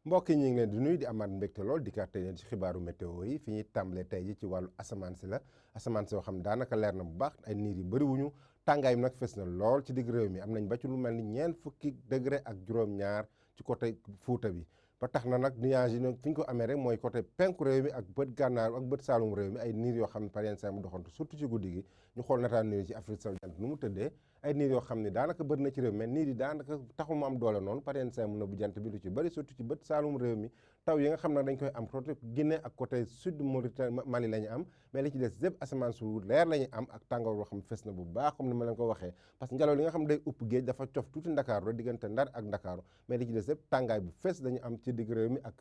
mbokk yi ñu ngi leen di nuyu di amaat mbégte lool di kàtte leen ci xibaaru météo yi fi ñuy tàmbalee tey ji ci wàllu asamaan si la asamaan si yoo xam daanaka leer na bu baax ay niir yi bëriwuñu tàngaay bi nag fes na lool ci digg réew mi am nañ ba ci lu mel ni ñeent fukki degré ak juróom-ñaar ci côté Fuuta bi ba tax na nag nuages yi nag fi ñu ko amee rek mooy côté penku réew mi ak bët gànnaar ak bët saalum réew mi ay niir yoo xam ne par yenn saa mu doxantu surtout ci guddi gi ñu xool nataan niir ci Afrique sowu jant nu mu tëddee ay niir yoo xam ne daanaka bëri na ci réew mi mais niir yi daanaka taxul mu am doole noonu par yenn saa mu na bu jant bi lu ci bëri surtout ci bët saalum réew mi taw yi nga xam nag dañ koy am côté Guinée ak côté sud Mauritanie Mali la ñu am mais li ci des yëpp asamaan su leer la ñu am ak tàngoor boo xam fes na bu baax comme ni ma leen ko waxee parce que ngelaw li nga xam day upp géej dafa cof tuuti Ndakaaru rek diggante Ndar ak Ndakaaru mais li ci des yëpp tàngaay bu fes dañu am ci digg réew mi ak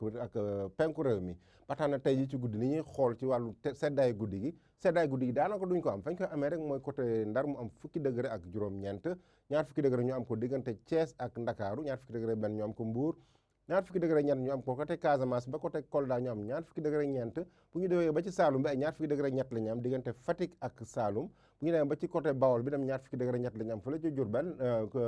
penku réew mi ba tax na tey ji ci guddi ni ñuy xool ci wàllu seddaay guddi gi daanaka duñ ko am fañ koy amee rek mooy côté Ndar mu am fukki degré ak juróom-ñeent ñaar fukki degré ñu am ko diggante Thiès ak Ndakaaru ñaar fukki degré benn ñu am ko Mbuur ñaar fukki degré ñeent ñu am ko côté Casamance ba côté Kolda ñu am ñaar fukki degré ñeent bu ñu demee ba ci Saalum bi ay ñaar fukki degré ñett la ñu am diggante Fatick ak Saalum bu ñu demee ba ci côté Bawol bi dem ñaar fukki degré ñett la ñu am fële ci Diourbel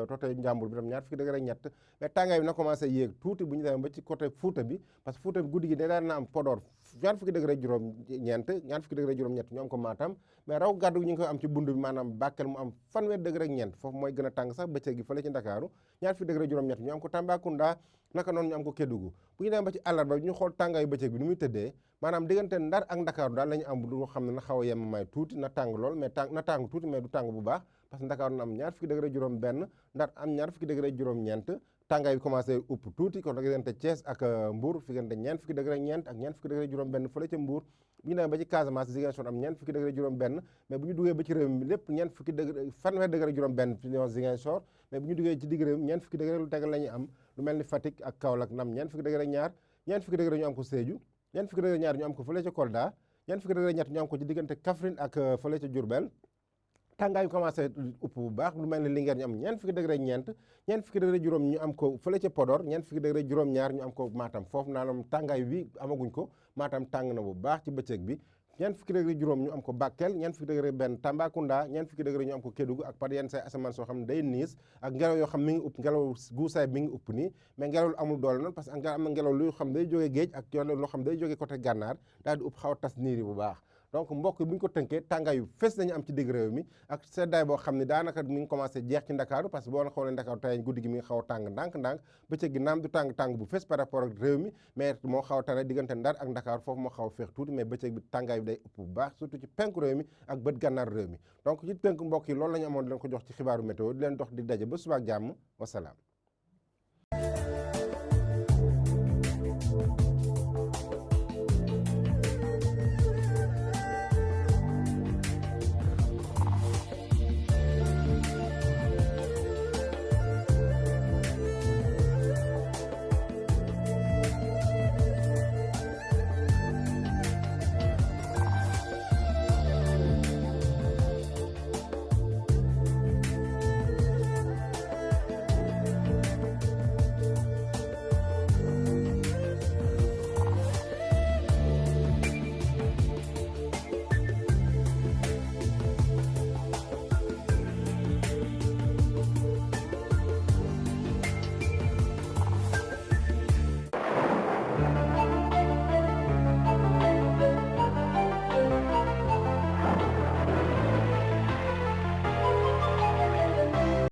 côté Njàmbur bi dem ñaar fukki degré ñett mais tàngaay bi na commencé yéeg tuuti bu ñu demee ba ci côté Fuuta bi parce que Fuuta bi guddi gi daan na am Podor ñaar fukki degré juróom-ñeent ñaar fukki degré juróom-ñett ñu am ko Matam mais raw gàddu ñu ngi koy am ci bund bi maanaam Bakel mu am fanweer degré ak ñeent foofu mooy gën a tàng sax bëccëg gi fële ci Ndakaaru ñaar fukki degré juróom-ñett ñu am ko Tambacounda naka noonu ñu am ko Kédougou bu ñu demee ba ci àllarba ñu xool tàngaayu bëccëg bi ni muy tëddee maanaam diggante Ndar ak Ndakaaru daal la ñu am lu xam ne na xaw a yem may tuuti na tàng lool mais na tàng tuuti mais du tàng bu baax parce que Ndakaaru na am ñaar fukki degré juróom benn Ndar am ñaar fukki degré juróom-ñeent tàngaay bi commencé upp tuuti kon diggante Thiès ak Mbour fi diggante ñeent fukki degré ñeent ak ñeent fukki degré juróom benn fële ca Mbour bu ñu demee ba ci Casamance Ziguinchor am ñeent fukki degré juróom benn mais bu ñu duggee ba ci réew mi lépp ñeent fukki degré fanweer degré juróom benn fi ñëw Ziguinchor mais bu ñu duggee ci digg réew mi ñeent fukki degré lu tegal la ñuy am lu mel ni Fatick ak Kaolack nam ñeent fukki degré ñaar ñeent fukki degré ñu am ko Sédhiou ñeent fukki degré ñaar ñu am ko fële ca Kolda ñeent fukki degré ñett ñu am ko ci diggante Kaffrine ak fële ca Diourbel tàngaay yu commencé upp bu baax lu mel ni Linguère ñu am ñeent fukki degré ñeent ñeent fukki degré juróom ñu am ko fële ca Podor ñeent fukki degré juróom-ñaar ñu am ko Matam foofu naanam tàngaay bi amaguñ ko Matam tàng na bu baax ci bëccëg bi ñeent fukki degré juróom ñu am ko Bakel ñeent fukki degré benn Tambacounda ñeent fukki degré ñu am ko Kédougou ak par yenn say asamaan soo xam ne day niis ak ngelaw yoo xam mi ngi upp ngelaw guusaay mi ngi upp nii mais ngelaw lu amul doole noonu parce que am na ngelaw lu xam day jógee géej ak yoon loo xam day jógee côté gànnaar daal di upp xaw a tas niir yi bu baax donc mbokk bu ñu ko tënkee tàngaay yu fes nañu am ci digg réew mi ak seddaay boo xam ne daanaka mi ngi commencé jeex ci Ndakaaru parce que boo xoolee Ndakaaru tey guddi gi mi ngi xaw a tàng ndànk-ndànk bëccëg gi naam du tàng bu fes par rapport ak réew mi mais moo xaw a tane diggante Ndar ak Ndakaaru foofu moo xaw a féex tuuti mais bëccëg bi tàngaay bi day ëpp bu baax surtout ci penku réew mi ak bët gànnaar réew mi donc ci tënk mbokk yi loolu la ñu amoon di leen ko jox ci xibaaru météo di leen dox di daje ba suba ak jàmm wasalaam